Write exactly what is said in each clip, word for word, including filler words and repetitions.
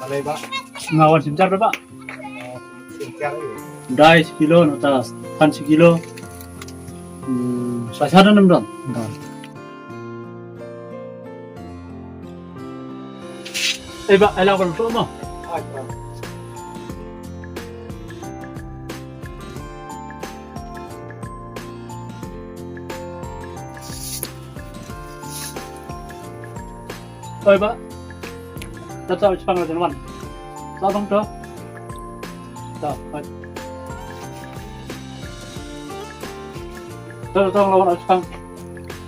Nga wan shim jar ba. Dai shi kilo, nota pan shi kilo. Hmm, sa sha don em don. Don. Eh, ba, ai la ban mo. Oi, ba. Ta ta chang la wan. Ta bang to. Ta, oi. Ta ta la wan chang.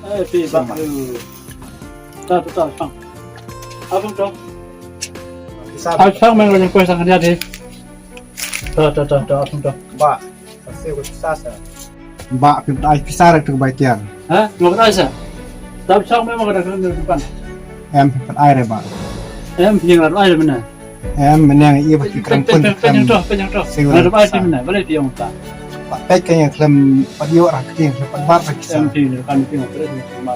Eh, pi ba. Ta ta ta chang. Abang to. Sa. Ai chang meng la jeng koi sang dia di. Ta ta ta ta abang to. Ba. Sa se ko sa sa. Ba, phim pat ai pisa re tu bai tiar. Ha? Ngam pat ai sa. Tap chang me ma ka da kan kan. Em, phim pat ai re ba. Em, phim pat ai re mena. Em, mena ngi ba ki kran pun. Penyang to, penyang to. Sing. Ngam pat ai mena, balei phim ta. Ba pek ka yang klem pat yo ra ki klem pat bar ra ki sa. Em, phim kan phim pat ai mena.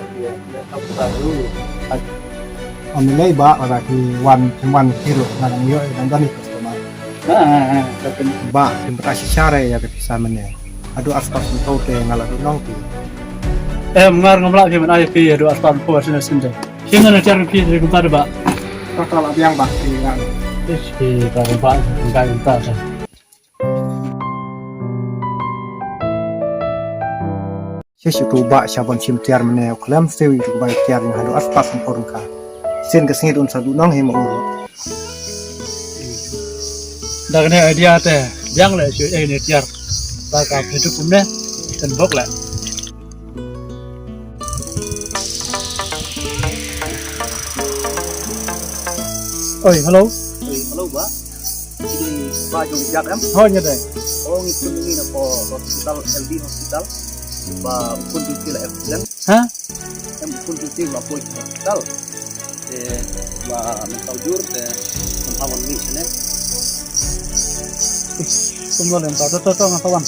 Om ni lei ba, ba ki wan, ki wan ki ru, nang yo, nang dani customer. Ha, ha, ha, ka pen. Ba, phim pat ai shisha re ïa ka pisa mynne. Haduh arspah sanphew te nga la duh nong phi. Em, ngar ngam lah phi mynne ai phi haduh arspah sanphew shisha shisha. Shisha na tiar phi ri kumta de ba. Ka ka la biang ba phi ngan. Ish, phi ka kumta, kumta, kumta. Shisha tu ba sha ban shim tiar mynne u khlem siew tu bai tiar nga haduh arspah sanphew ryngka. Sien ka sngi un sa duh nong hi ma u. Da kane idea te, biang le shu eh ne tiar. Ba ka phi tu kumne, ten bok le. Oi, hello. Oi, hello, ba. Ini ba jong jat em? Hoi, ïa dei. Oh, ngi pun ngi na ko hospital, L D hospital. Ba pun di sila accident. Ha? Em pun di sila poi hospital. Te ba mental jur te mental wan ni sene. Kum lo lem ta, to, to, to, ngam kawan.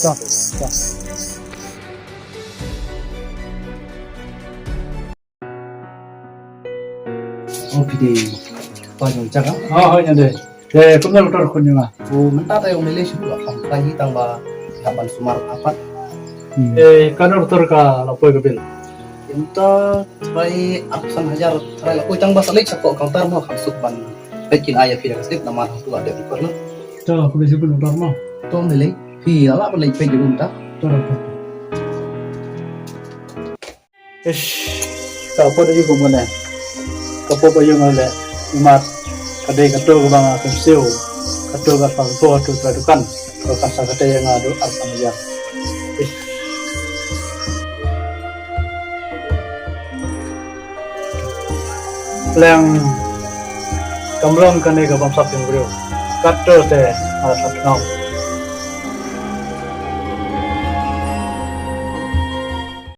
To, to. Oh, phi dei pa jong Jack, ah? Oh, hoi, nyan dei. Eh, kumno doktor khun jong nga? Oh, mynta te ong lei shu la kham kai hi tang ba ka ban sumar apat. Hmm. Eh, kano doktor ka la poi ka bil? Mynta trai arphew san hajar trai la poi tang ba sa leit sha ko counter mo kham suk ban peit kin ai ïa phi da ka slip namar hangtu la dep record lo. To, khublei shibun doktor mo. To, ong lei phi la ban leit peit ïa u mynta. To, doktor. Ish, ka pud aïu kum kane. Ka pud aïu nga leh. Imat ka dei kato kaba nga kynsiw. Kato ka pang to, to ka dukan. Ka pang sa kata ïa nga haduh arphew san hajar. Ish. Leng kam long kane ka bamsap jong briew. Kato te nga la sap tngaw.